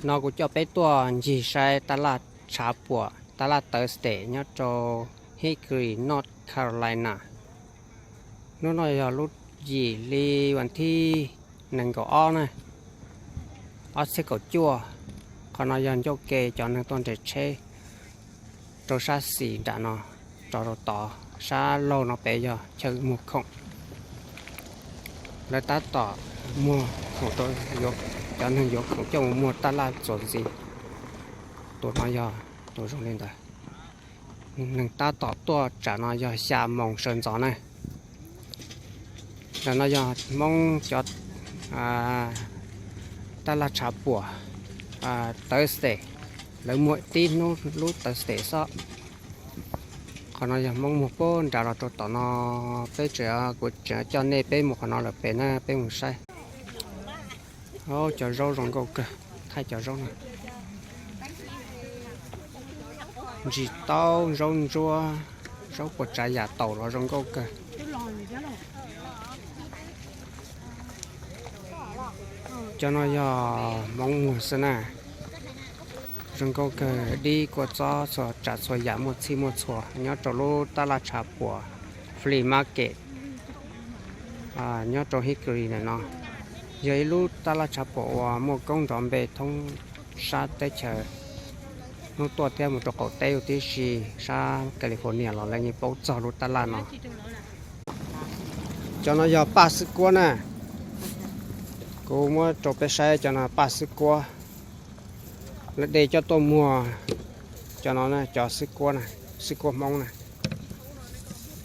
No kuv coj peb tuaj ncig saib tab laj tshav puam, tab laj Thursday nyob rau Hickory, North Carolina. Hnub no yog lub yim hli vas thib nees nkaum ob na, ob txhiab kaum cuaj. Qhov no yog ncauj ke cov neeg tuaj nres tsheb rau sab xis nram no, rau rau tod, sab laug no pem yog chaw muag khoom. Lawv tab tom muag khoom rau, cov neeg yuav khoom coj mus muag tab laj txuas ntxiv. Tus no yog tus zoo li ntawd. Neeg tab tom tuaj tsam no yog xya moos sawv ntxov na. Ntawm no yog Hmoob cov tab laj tshav puam Thursday, lawv muag tib hnub lub Thursday xwb. Qhov no yog Hmoob muag puag nrad los rau tom no, peb tseem, kuv tseem coj nej peb mus qhov no lawm pem na, peb mus saib. Cov zaub zoo nkauj kawg, thaij cov zaub no. Ntsis taub, zaub ntsuab, zaub puas tsav yam taum los zoo nkauj kawg. Cov no yog Hmoob muag xwb na. Zoo nkauj kawg, dib kua txob txhua tsav txhua yam muaj txhij muaj txhua nyob rau lub tab laj tshav puam flea market nyob rau Hickory ntawm no. Yog ib lub tab laj tshav puam uas muaj koob nrov npe thoob sab teb chaws, hnub tuaj thiab mus rau qaum teb huv tib si, sab California los lawv yeej paub txog lub tab laj no. Cov no yog paj xwb kuab na. Kuv muab rau peb saib, cov no paj xwb kuab. Lawv de coj tuaj muag. Cov no cov xwb kuab na, xwb kuab Hmoob na,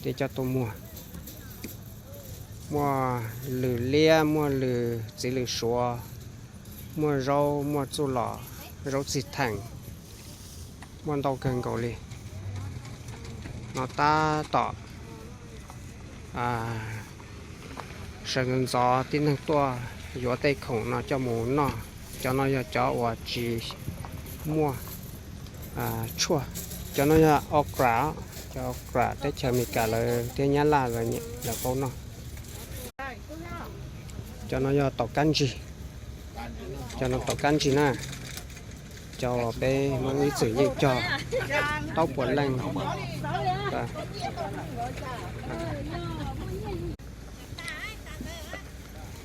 de coj tuaj muag. Muaj lwm liab, muaj lwm txiv lwm suav, muaj zaub, muaj txuj lom, zaub txhim theem, muaj ntau kawg nkaus li. No tab tom sawv ntxov ntxov tib neeg tuaj yuav tej khoom no coj mus noj. Cov no yog cov uas tsis muaj tshuaj. Cov no yog okra, cov okra teb chaws Amelikas lawv thiab Nyab Laj lawv paub noj. Cov no yog taum kab ntsig, cov no taum kab ntsig na. Cov uas peb Hmoob ib txwm yeej cog, taub puav leej.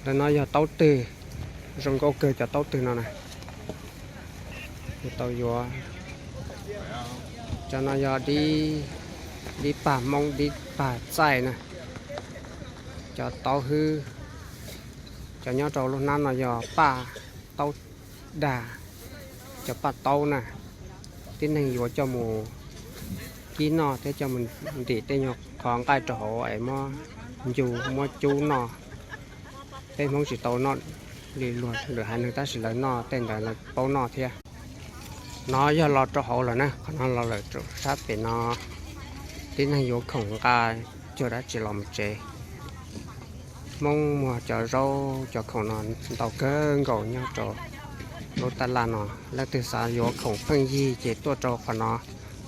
Ntawm no yog taub twg, zoo nkauj kawg cov taub twg no na. Tau yuav. Cov no yog dib pag Hmoob, dib pag txaij na. Cov taub hwb, cov nyob rau lub hnab no yog paj taub dag, cov paj taub na. Tib neeg yuav coj mus kib noj thiab coj mus ntim tej nyuag qhov nqaij rau hauv es muab ncu muab cub noj. Peb Hmoob tsis tau noj li luag lwm haiv neeg tab sis lawv noj tej ntawd lawv paub noj thiab. No yog los rau hauv lawm na, qhov no los lawm sab pem no, tib neeg yuav khoom nqa cuag dab tsi los mus tsev. Hmoob muag cov zaub cov khoom no ntau kawg nkaus nyob rau lub taj laj no. Leej twg xav yuav khoom pheej yig ces tuaj rau qhov no,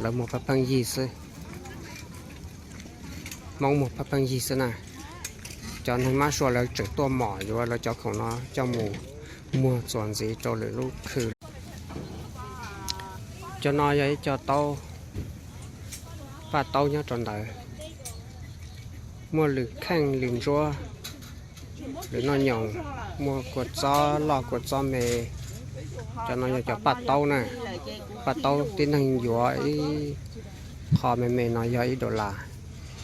lawv muag pheej pheej yig xwb. Hmoob muag pheej pheej yig xwb na. Cov neeg mab sua lawv tseem tuaj mom yuav lawv cov khoom no coj mus muag txuas ntxiv rau lwm lub khw. Cov no yog ib co taub, paj taub nyob rau ntawd. Muaj lwm kheej lwm ntsuab, lwm noj nyoos, muaj kua txob loj kua txob me. Cov no yog cov paj taub na, paj taub tib neeg yuav ib qho me me no yog ib dollar,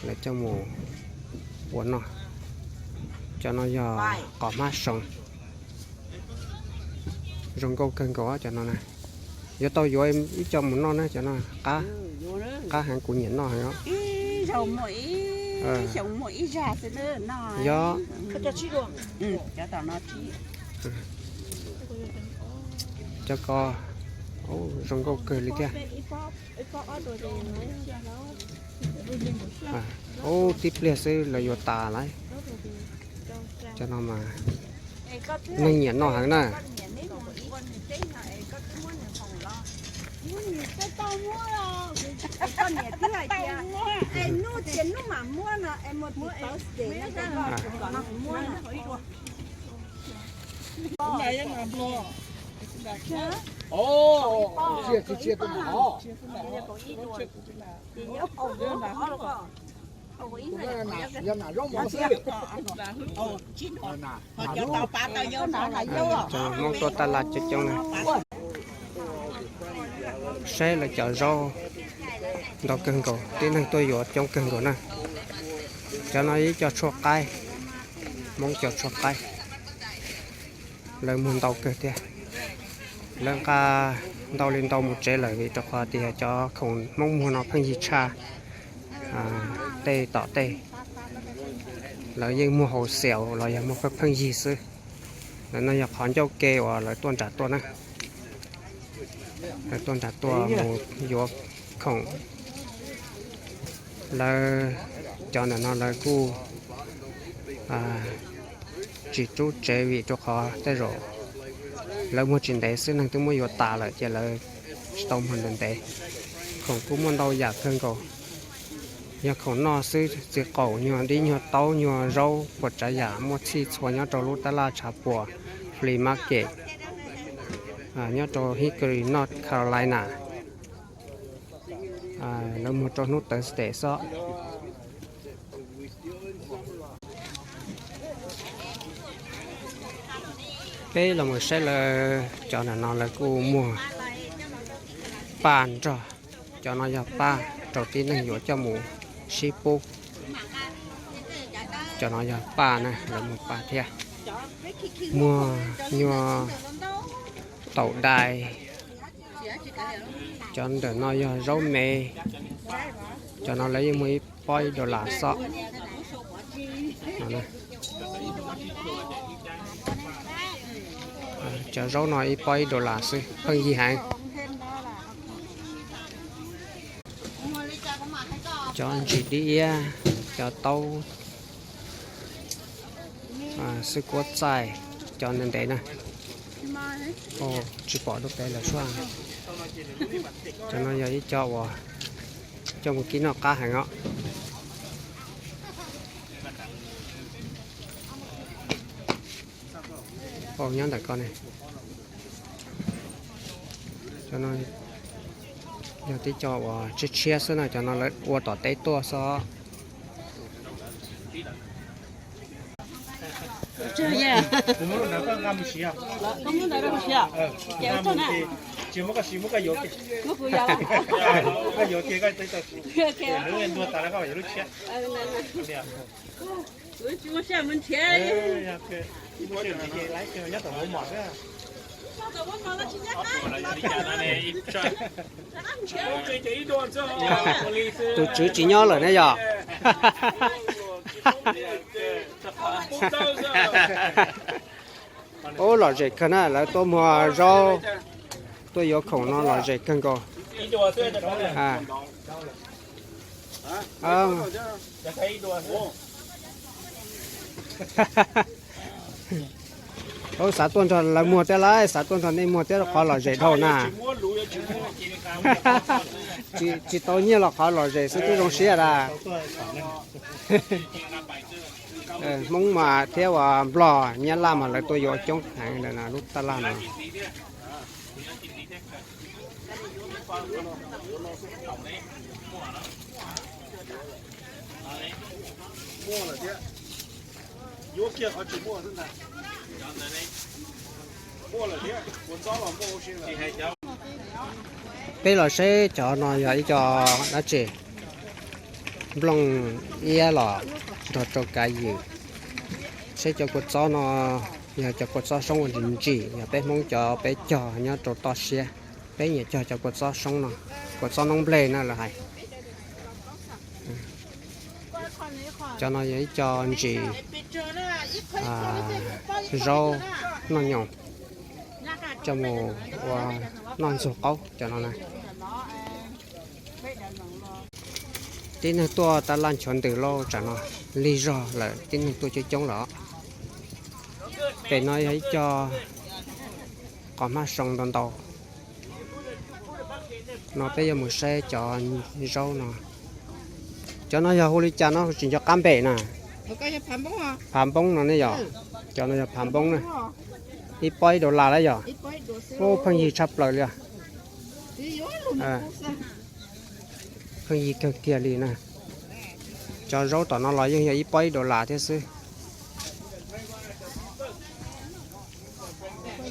lawv coj mus ua noj. Cov no yog qos hmab soo, zoo nkauj kawg nkaus cov no na. Yuav tau yuav ib co mus noj na cov no, qab, qab heev kuv nyiam noj heev. Yog, cov ko zoo nkauj kawg li thiab. Ub, tib pliag xwb lawv yuav tas lawm. Cov no mas neeg nyiam noj heev na. Cov Hmoob tuaj taj laj coob coob na. Saib lawv cov zaub ntau kawg nkaus, tib neeg tuaj yuav coob kawg nkaus na. Cov no ib co tshuaj qaib, Hmoob cov tshuaj qaib, lawv muag ntau kawg thiab. Lawv nqa ntau li ntau mus tsev lawm vim rau qhov tias cov khoom Hmoob muag no pheej yig tshaj tej tom tej. Lawv yeej muag hauv xiaus los yog muag pheej pheej yig xwb. Lawv no yog qhov ncauj ke uas lawv tuaj nram tuaj na. Lawv tuaj nram tuaj mus yuav khoom. Lawv cov ntawm no lawv kuj tsis rub tsev vim rau qhov tej zaum lawv muag tsis ntev xwb, neeg twb muab yuav tas lawm ces lawv tsis tau muag ntev ntev. Khoom kuj muaj ntau yam kawg nkaus. Yog khoom noj xwb, txiv qaum, nyuag dib, nyuag taub, nyuag zaub, puas tsav yam muaj txhij txhua nyob rau lub taj laj tshav puam flea market nyob rau Hickory, North Carolina. Lawv muag rau hnub Thursday xwb. Peb los mus saib lawv cov ntawm no lawv kuj muag paj nrog. Cov no yog paj rau tib neeg yuav coj mus sib pub. Cov no yog paj na, lawv muag paj thiab. Muag nyuag taum dais. Cov ntawm no yog zaub me. Cov no lawv yeej muag ib pob ib dollar xwb. Cov zaub no ib pob ib dollar xwb, pheej yig heev. Cov ntsis dib iab, cov taub, xwb kuab txaij, cov ntev ntev na. Tsis pom lub peb lawm sua. Cov no yog ib co uas coj mus kib noj qab heev os. Nyob ntawm ko ne. Cov no yog tib co uas tshiab tshiab xwb na, cov no lawv ua tom teb tuaj xwb. Tus tswv tsis nyob lawm ne yog. Ub, lom zem kawg na, lawv tuaj muag zaub, tuaj yuav khoom no lom zem kawg nkaus. Ub, xav tuaj nrog lawv muag thiab lauj, xav tuaj nrog nej muag thiab, qhov lom zem dhau na. Tsis tau nyiaj los qhov lom zem xwb twb zoo siab dab. Hmoob mas thiab uas Nplog Nyab Laj mas lawv tuaj yuav coob heev lawm na lub taj laj no. Peb los saib cov no yog ib co dab tsi, nplooj iab los nrog rau kav ywm. Saib cov kua txob no yog cov kua txob soob uas ntsim ntsim, yog peb Hmoob cov peb cog nyob rau toj siab. Peb nyiam cog cov kua txob soob no, kua txob noob nplej na lawv hais. Cov no yog ib co ntsis zaub noj nyoos, coj mus ua noj ntxuag qaub cov no na. Tib neeg tuaj taj laj nchuav ntws lauj, tsam no lig zog lawm, tib neeg tuaj coob coob lawm. Pem no yog ib co qos hmab soo ntau ntau. No peb yuav mus saib cov zaub no. Cov no yog hu li cas no tsis nco qab npe na? Phav npoob no ne yog? Cov no yog phav npoob na. Ib pob ib dollar lawm yog. Ub, pheej yig tshaj plaws li os. Pheej yig kawg kiag li na. Cov zaub tom no los yeej yog ib pob ib dollar thiab xwb.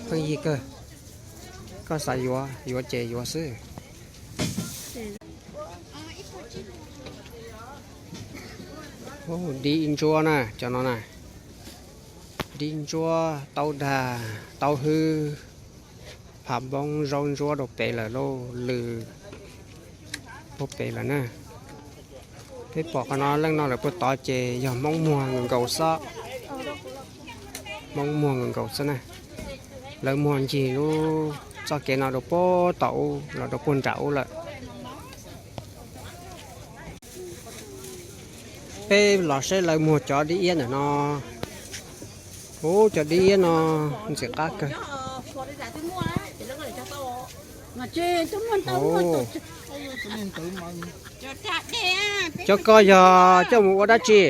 Pheej yig kawg. Koj xav yuav, yuav ces yuav xwb. Dib ntsuab na, cov no na. Dib ntsuab, taub dag, taub hwb, phav npoob, zaub ntsuab rau pem lawm lauj, lws puag pem lawm na. Peb pom qhov no leej no lawm puag tod ces yog Hmoob muag nkaus xwb. Hmoob muag nkaus xwb na. Lawv muag ncig lub txoj kev no rau puag tom ub los rau puag nram ub lawm. Peb los saib lawv muag cov dib iab ntawm no. Ub, cov dib iab no ntxim qab kawg. Cov ko yog coj mus ua dab tsi?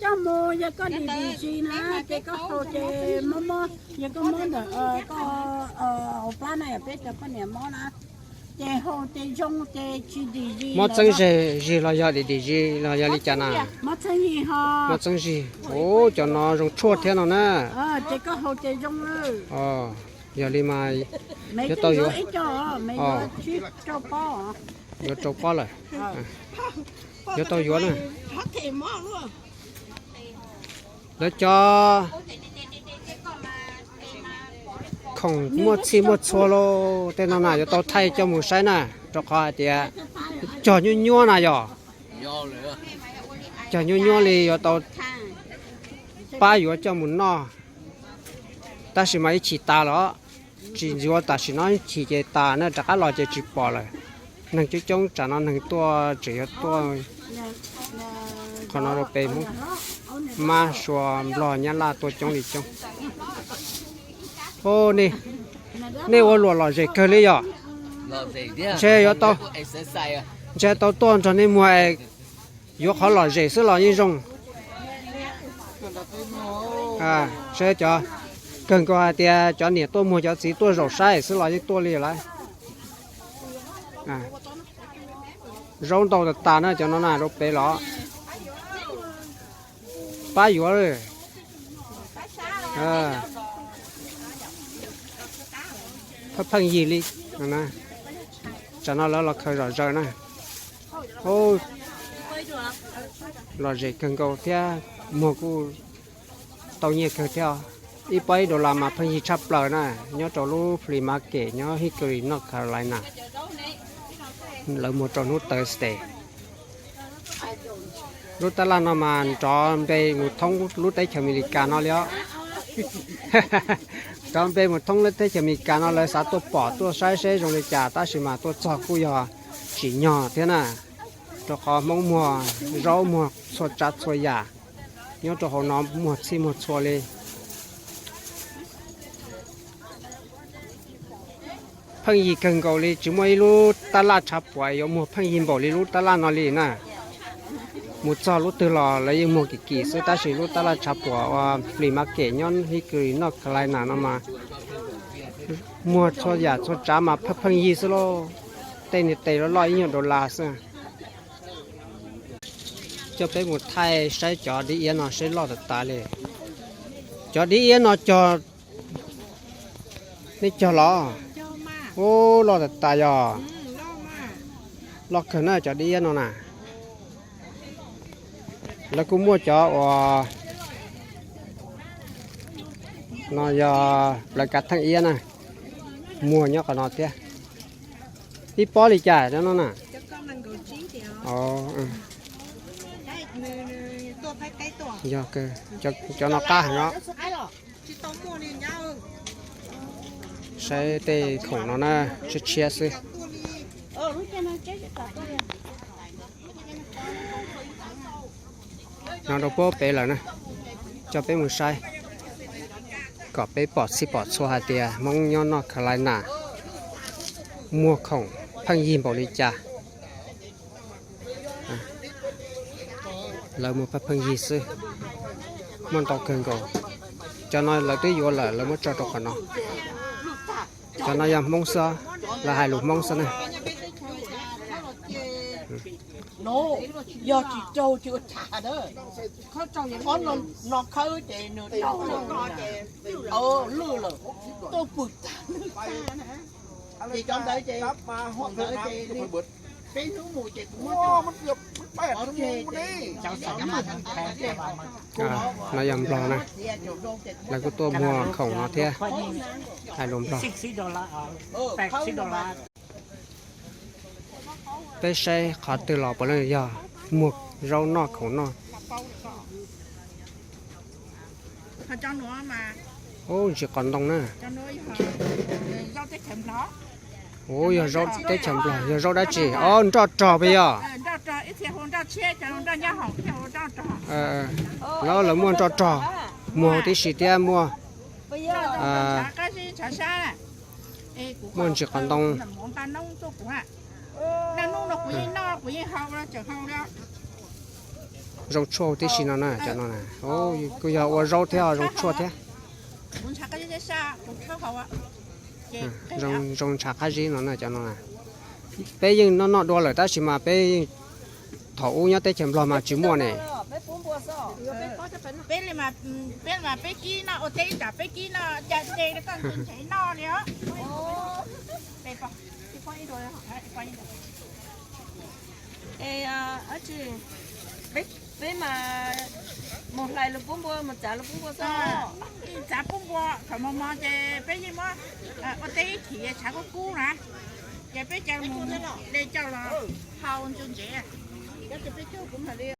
Coj mus yog koj dim dim zis na, ces koj haus ces mob mob, yog koj mob ntawm koj hauv plab na, yog peb cov poj niam mob na, ces haus ces zoo ces tsis dim zis. Mob txeeb zis los yog dim dim zis los yog li cas na? Mob txeeb zis ho. Mob txeeb zis. Ub, cov no zoo tshuaj thiab no na. Ces koj haus ces zoo. Yog li mas yuav tau yuav. Yuav rau pob lawm. Yuav tau yuav na. Lawv cov khoom muaj txhij muaj txhua lauj, tej no na yuav tau thaij coj mus saib na, rau qhov hais tias cog nyuaj nyuaj na yog. Cog nyuaj nyuaj li yuav tau pab yuav coj mus noj. Tab sis mas ib chim tas lawm, tsis yuav tam sim no, ib chim ces tas na, rov qab los ces tsis pom lawm. Neeg coob coob, tsam no neeg tuaj tseem yuav tuaj qhov no rau pem Hmoob, Mab, Suav, Nplog, Nyab Laj tuaj coob li coob. Nej ua luam lom zem kawg li yom? Ntshe yuav tau, ntshe tau tuaj nrog nej muag, yuav qhov lom zem xwb los yeej zoo. Saib cov, kawg nkaus hais tias cov niam tuaj muag cov txiv tuaj zaum saib xwb los yeej tuaj li lawm. Zaub ntau tas tas na, cov no na rau pem los pab yuav. Pheej yig li. Tsam no lawv los khaws zom zaws na. Lom zem kawg nkaus thiab, muag kuj tau nyiaj kawg thiab. Ib pob ib dollar mas pheej yig tshaj plaws na, nyob rau lub flea market nyob Hickory, North Carolina. Lawv muag rau hnub Thursday. Lub tab laj no mas nrov npe mus thoob lub teb chaws Amelikas no li os. Nrov npe mus thoob lub teb chaws Amelikas no, lawv xav tuaj pom tuaj saib seb zoo li cas, tab sis mas tuaj txog kuj yog tsim nyog thiab na, rau qhov Hmoob muag zaub muag txhua tsav txhua yam, nyob rau hauv no muag txhij muag txhua li. Pheej yig kawg nkaus li, tsis muaj ib lub tab laj tshav puam yuav muag pheej yig npaum li lub tab laj no li na. Mus txog lub twg los lawv yeej muag kim kim xwb, tab sis lub tab laj tshav puam uas flea market nyob Hickory, North Carolina no mas muag txhua yam txhua tsav mas pheej pheej yig xwb lauj. Tej niag tes loj loj ib nyuag dollar xwb. Coj peb mus thaij saib cov dib iab no seb loj tas tas li. Cov dib iab no cog, nej cog los? Ub, loj tas tas yog. Loj kawg na cov dib iab no na. Lawv kuj muaj cov uas no yog plawv kav theej iab na, muag nyob qhov no thiab. Ib pob li cas cov no na? Yog, cov no qab heev os. Saib tej khoom no na, tshiab tshiab xwb. No rau puag pem lawm na, coj peb mus saib kom peb pom txhij pom txhua hais tias Hmoob nyob North Carolina muag khoom pheej yig npaum li cas. Lawv muag pheej pheej yig xwb, muaj ntau kawg nkaus. Cov no lawv twb yuav lawm, lawv muab tso rau qhov no. Cov no yog Hmoob xwb, lawv hais lus Hmoob xwb na. Yog tsis raug ces ua cas na. Ob no khawb ces nws raug lawm, lwj lawm, tuaj pw tag. Ces cov ntawd ces, peb hnub mus ces kuv muab, no yog Nplog na, lawv kuj tuaj muag khoom no thiab, hais lus Nplog. Peb saib qhov twg los puav leej yog muag zaub noj khoom noj. Ub, ntsis qos ntoo na. Ub, yog zaub teb chaws Nplog, yog zaub dab tsi? Ob, nroj rog puas yog? Lawv, lawv muaj nroj rog, muag huv tib si thiab muaj, muaj ntsis qos ntoo. Zoo tshuaj huv tib si no na, cov no na. Kuj yog ua zaub thiab zoo tshuaj thiab. Zoo ntshav qab zib no na, cov no na. Peb yeej noj noj dua lawm tab sis mas peb yeej, thaum ub nyob teb chaws Nplog mas tsis muaj ne. Peb li mas peb kib noj ua teb ib tsam peb kib noj ca ce rau koj ntxhais noj li os. Peb mas mus hlais lus pub npua, mus txav lus pub npua xwb. Txav pub npua thaum mos mos ces peb yeej muab ua teb ib chim tshav kub kub na, ces peb coj mus de coj los hau ntsu ntsev.